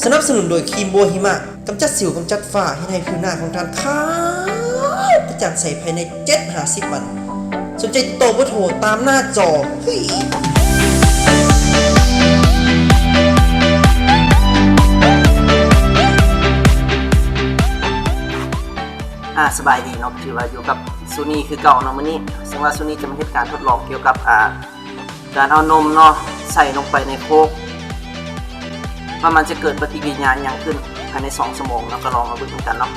ສະໜັບສະໜູນໂດຍຄຣີມບົວຫິມະ ກຳຈັດສິວ ກຳຈັດຝ້າ ເຮັດໃຫ້ຜິວໜ້າຂອງທ່ານຂາວກະຈ່າງໃສພາຍໃນເຈັດຫາສິບວັນ. ສົນໃຈຕິດຕໍ່ເບີໂທຕາມໜ້າຈໍ. ອາ ສະບາຍດີເນາະ ຖືວ່າຢູ່ກັບຊູນີຄືເກົ່າເນາະມື້ນີ້. ເຊິ່ງວ່າຊູນີຈະມາເຮັດການທົດລອງກ່ຽວກັບ ອາ ການເອົານົມເນາະໃສ່ລົງໄປໃນໂຄກ ວ່າມັນຈະເກີດປະຕິກິລິຍາຫຍັງຂຶ້ນພາຍໃນສອງຊົ່ວໂມງເນາະ. ກໍລອງມາເບິ່ງນຳກັນເນາະ.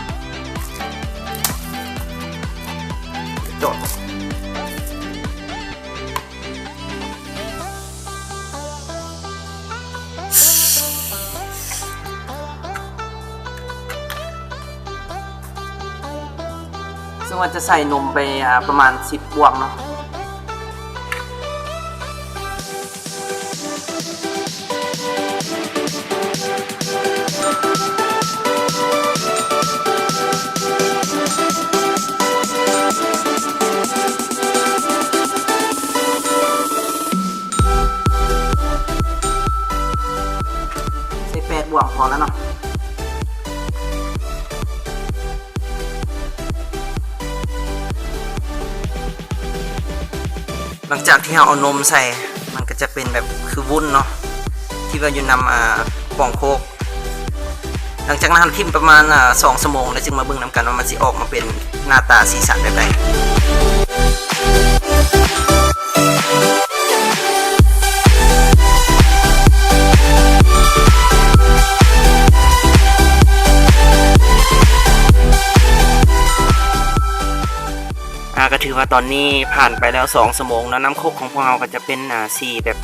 ເຊິ່ງວ່າຈະໃສ່ນົມໄປ ອາ ປະມານສິບບ່ວງເນາະ. ໃສ່ແປດບ່ວງພໍແລ້ວເນາະ. ຫຼັງຈາກທີ່ເຮົາເອົານົມໃສ່ ມັນກໍຈະເປັນແບບຄືວຸ້ນເນາະ ທີ່ວ່າຢູ່ນຳ ອາ ປ່ອງໂຄກ. ຫຼັງຈາກນັ້ນເຮົາຖິ້ມປະມານ ອາ ສອງຊົ່ວໂມງ ແລ້ວຈຶ່ງມາເບິ່ງນຳກັນວ່າມັນຊິອອກມາເປັນໜ້າຕາສີສັນແບບໃດ. ອາ ກໍຖືວ່າຕອນນີ້ຜ່ານໄປແລ້ວສອງຊົ່ວໂມງເນາະ, ນ້ຳໂຄກຂອງພວກເຮົາກໍຈະເປັນ ອາ ສີແບບ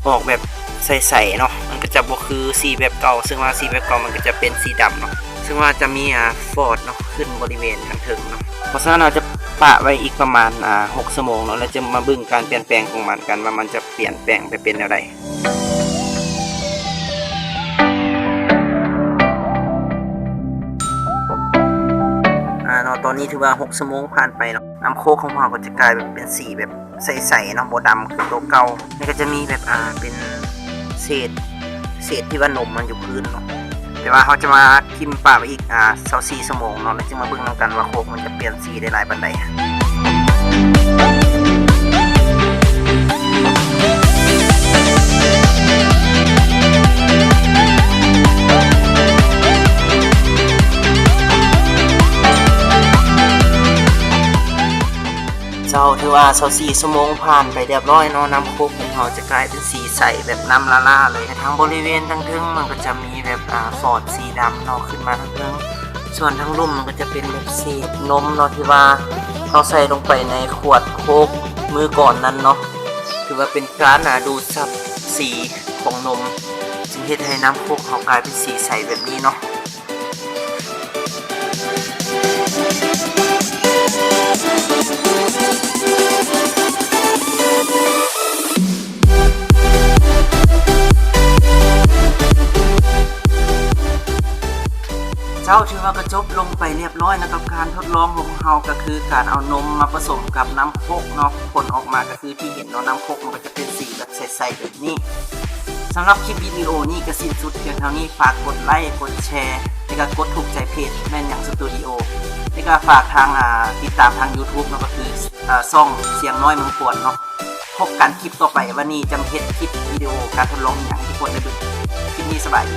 ອອກແບບໃສໆເນາະ, ມັນກໍຈະບໍ່ຄືສີແບບເກົ່າ, ເຊິ່ງວ່າສີແບບເກົ່າມັນກໍຈະເປັນສີດຳເນາະ, ເຊິ່ງວ່າຈະມີ ອາ ຟອດເນາະ ຂຶ້ນບໍລິເວນທາງເທິງເນາະ. ເພາະສະນັ້ນເຮົາຈະປະໄວ້ອີກປະມານ ອາ ຫົກຊົ່ວໂມງເນາະ, ແລ້ວຈະມາເບິ່ງການປ່ຽນແປງຂອງມັນກັນ ວ່າມັນຈະປ່ຽນແປງໄປເປັນແນວໃດ. ອາ ເນາະ, ຕອນນີ້ຖືວ່າຫົກຊົ່ວໂມງຜ່ານໄປເນາະ, ນ້ຳໂຄກຂອງເຮົາກໍຈະກາຍແບບເປັນສີແບບໃສໆເນາະ, ບໍ່ດຳຄືໂຕເກົ່າ. ແລ້ວກໍຈະມີແບບ ອາ ເປັນເສດ ເສດທີ່ວ່ານົມມັນຢູ່ພື້ນເນາະ. ແຕ່ວ່າເຮົາຈະມາຖິ້ມປະໄວ້ອີກ ອາ ຊາວສີ່ຊົ່ວໂມງເນາະ, ແລ້ວຈຶ່ງມາເບິ່ງນຳກັນວ່າໂຄກມັນຈະປ່ຽນສີໄດ້ຫຼາຍປານໃດ. ເຈົ້າ, ຖືວ່າຊາວສີ່ຊົ່ວໂມງຜ່ານໄປຮຽບຮ້ອຍເນາະ, ນ້ຳໂຄກຂອງເຮົາຈະກາຍເປັນສີໃສແບບນ້ຳຫຼ້າໆເລີຍ. ແລະ ທາງບໍລິເວນທາງເທິງມັນກໍຈະມີແບບ ອາ ຟອດສີດຳເນາະ ຂຶ້ນມາທາງເທິງ. ສ່ວນທາງລຸ່ມມັນກໍຈະເປັນແບບເສດນົມເນາະ ທີ່ວ່າເຮົາໃສ່ລົງໄປໃນຂວດໂຄກມື້ກ່ອນນັ້ນເນາະ. ຖືວ່າເປັນການ ອາ ດູດຊັບສີຂອງນົມ ຈຶ່ງເຮັດໃຫ້ນ້ຳໂຄກເຮົາກາຍເປັນສີໃສແບບນີ້ເນາະ. ເຈົ້າ, ຖືວ່າກໍຈົບລົງໄປຮຽບຮ້ອຍແລ້ວກັບການທົດລອງຂອງເຮົາ, ກໍຄືການເອົານົມມາປະສົມກັບນ້ຳໂຄກເນາະ. ຜົນອອກມາກໍຄືທີ່ເຫັນເນາະ, ນ້ຳໂຄກມັນກໍຈະເປັນສີແບບໃສໆແບບນີ້. ສຳລັບຄລິບວິດີໂອນີ້ກໍສິ້ນສຸດພຽງເທົ່ານີ້. ຝາກກົດໄລ, ກົດແຊ ແລະ ກໍກົດຖືກໃຈເພຈແມ່ນຫຍັງສະຕູດິໂອ ແລະ ກໍຝາກທາງ ອາ ຕິດຕາມທາງ YouTube ເນາະ, ກໍຄື ອາ ຊ່ອງສຽງນ້ອຍເມືອງຂວນເນາະ. ພົບກັນຄລິບຕໍ່ໄປ. ວັນນີ້ຈະເຮັດຄລິບວິດີໂອການທົດລອງອີ່ຫຍັງໃຫ້ທຸກຄົນໄດ້ເບິ່ງ. ຄລິບນີ້ສະບາຍດີ.